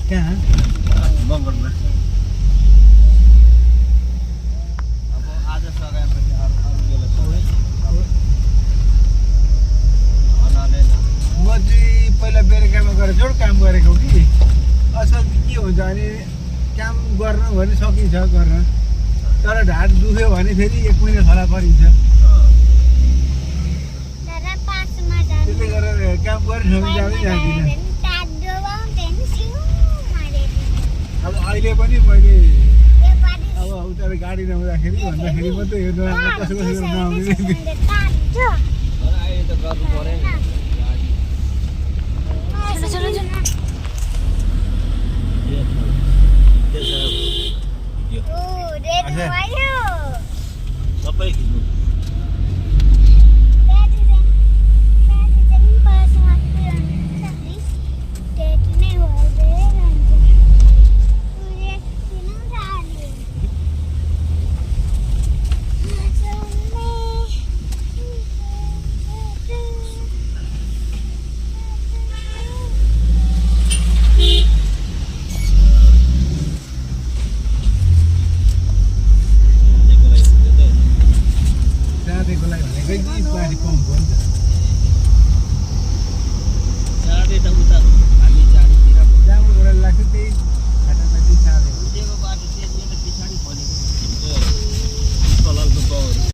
कहाँ मगरमा अब आज सघाएपछि अरू बेला अनाले म चाहिँ पहिला बेलुकामा गएर जोड काम गरेको कि असल के हुन्छ भने काम गर्नु भने सकिन्छ गर्न तर ढाड दुख्यो भने फेरि 1 महिना थला परिन्छ त्यसले गरेर काम गरेर जाँदिनँ अब अहिले पनि मैले अब उता गाडी नहुँदाखेरि भन्दाखेरि मात्रै हेर्नु कसो कसो नआउने अहिले त गर्नु पर्यो नि सबै खिच्नु